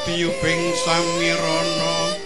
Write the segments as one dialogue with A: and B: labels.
A: Biyubing samirana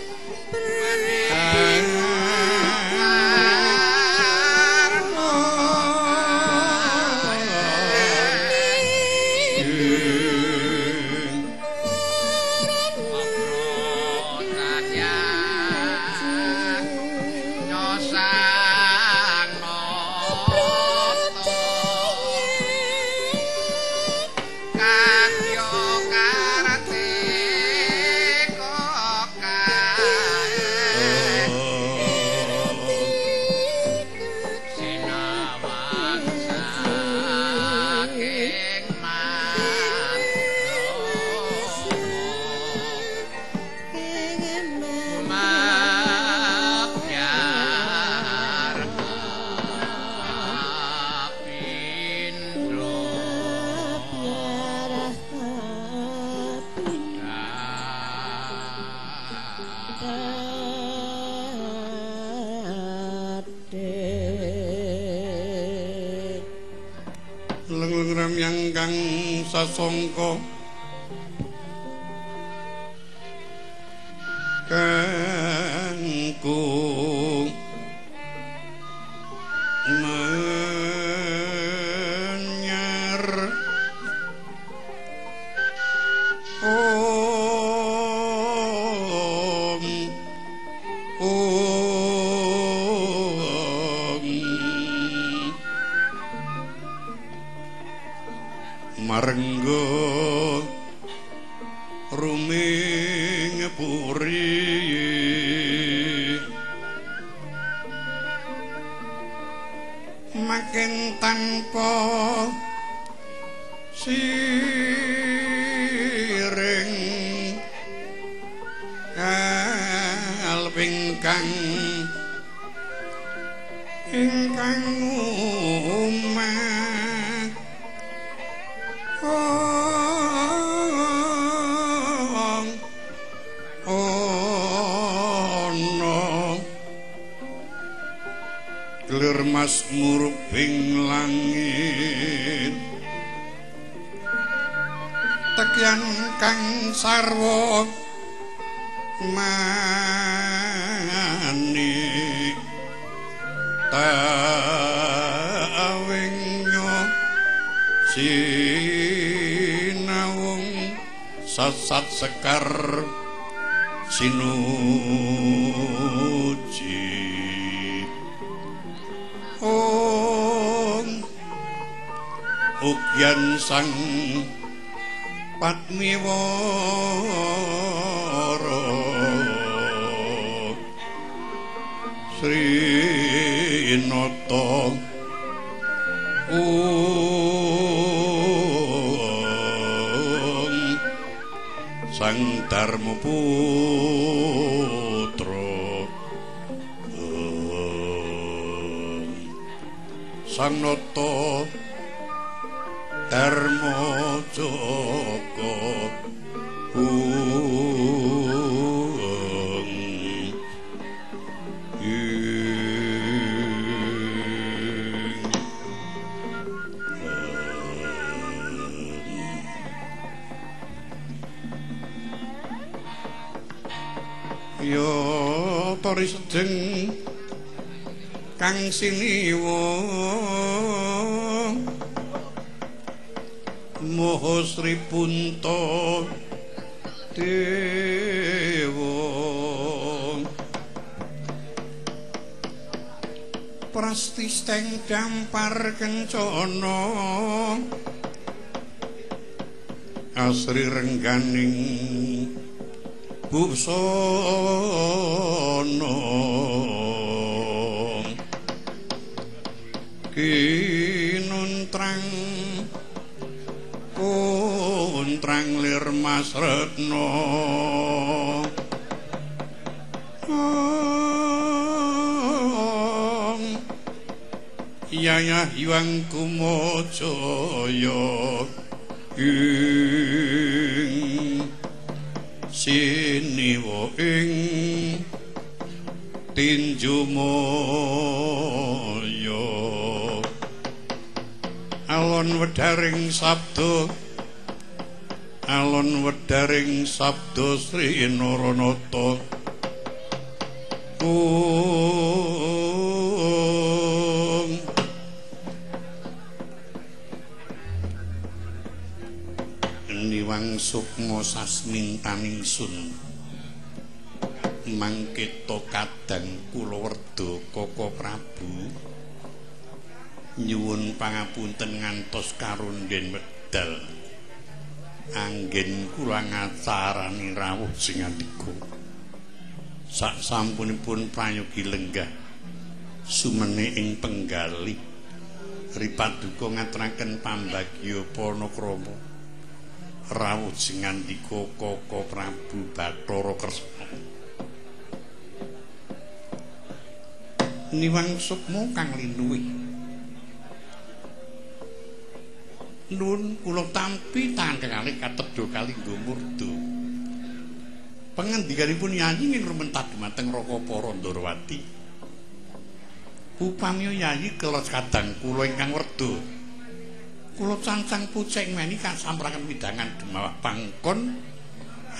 A: sasongko kangku menyar om om marenggo ruming puri makin tanpa siring kalpingkang ingkang umat ono klir mas murubing langit tekyan kang sarwa mani tawingyo sinawung sasat sekar sinuji om ukyan sang patmiwara Sri Nata Sang Dharma Putra Sang Nata Dharma Jaka Ya tori sedeng kang siniwa Moho Sri Punta Dewa Prasti steng dampar kencana asri rengganing busana kinuntrang kuntrang lir mas retna Yayah Hyang Kumajaya ing siniwa ing tinju maya alon wedharing sabda Alon wedaring sabda Sri Naranata. Om Niwang sukma sasmintaning sun mangketa kadang kula werda Kaka Prabu nyuwun pangapunten ngantos karunden medal anggen kula ngacarani rawuh sing andika sak sampunipun prayogi lenggah sumene ing penggalih ripaduka ngaturaken pambagya panakrama rawuh sing andika Kaka Prabu Bathara Kresna. Niwang sukma kang linuwih nuwun kula tampi tangan kalih katedha kalingga murda. Pangandikanipun Yayi ing rumentah dumateng Raka Para Ndarawati. Upami Yayi kelos kadang kula ingkang werda, kula cancang puceng weni kasampraken widangan dumawah pangkon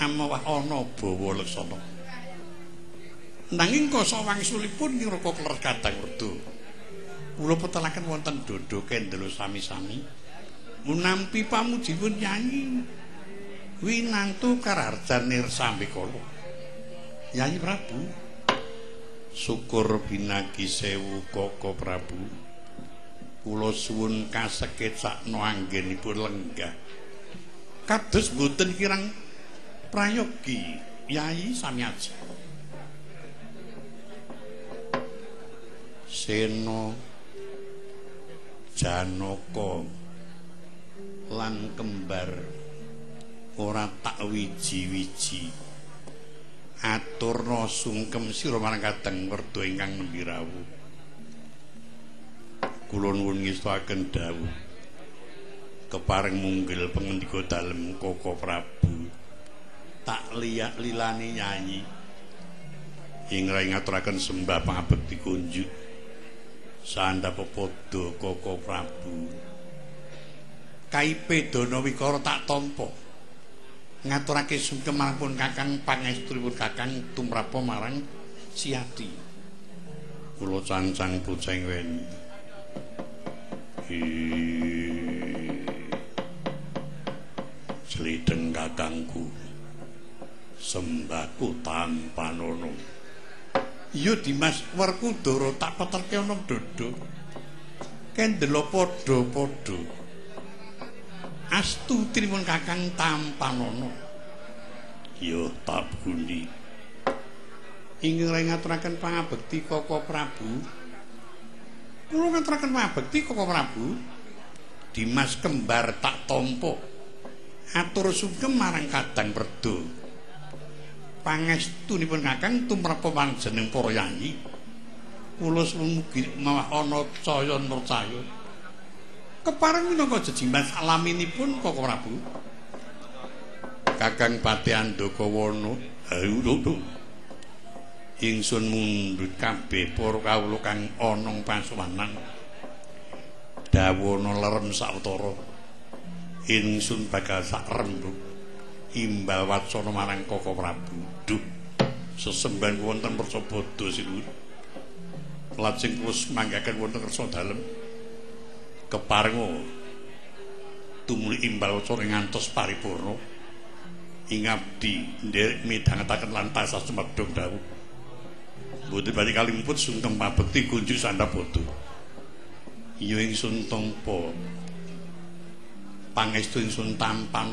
A: amawah ana bawa leksana. Nanging kasa wangsulipun ing Raka kelos kadang werda, kula petelaken wonten dodo kendelo sami-sami munampi pamujipun Yayi winantu kararjan sambikala. Yayi Prabu syukur binagi sewu Kaka Prabu, kula suwun kasekecakno anggenipun lenggah kados boten kirang prayogi Yayi samiaji. Sena Janaka lan kembar ora tak wiji-wiji aturna sungkem sira marang kadang werda ingkang nembe rawuh. Kula nuwun ngestuaken dawuh kepareng munggil pangendika dalem Kaka Prabu tak liyak lilani Yayi ing ngaturaken sembah pangabekti kunjuk sandhap padha Kaka Prabu. Kaipe Dana Wikara tak tampa ngaturake sungkem marang Kakang pangestunipun Kakang tumrapa marang Siati. Kula cancang puceng weni. Slideng kakangku sembahku tampanono. Iya Dimas Werkudara tak peterke ana dodo. Kendela padha-padha. Astu tinipun Kakang tampanono. Ya tak gundi. Ingkang ngaturaken pangabekti Kaka Prabu. Kula ngaturaken pangabekti Kaka Prabu. Dimas kembar tak tampa. Atur sungkem marang kadang werda. Pangestunipun Kakang tumrap panjeneng para yayi. Kula suwun mugi mawah ana caya nurcaya. Kepareng minangka jejimat alaminipun Kaka Prabu. Kakang Patih Andakawana, ayo ingsun mundhut kabeh para kawula kang ana pasuwanan. Dawana lerem sawetara. Ingsun bakal sak rembug imbal wacana marang Kaka Prabu. Duh, sesembahan wonten Percabada sinuwun. Lajeng kula manggaken wonten kersa dalem. Keparenga tumuli imbal wacana ngantos paripurna ing abdi nderek midhangetaken lan tansah sumedhung dawuh. Mboten badhe kalimput sungkem pabekti kunjuk sandhapada. Iya ingsun tampa pangestu ingsun tampan.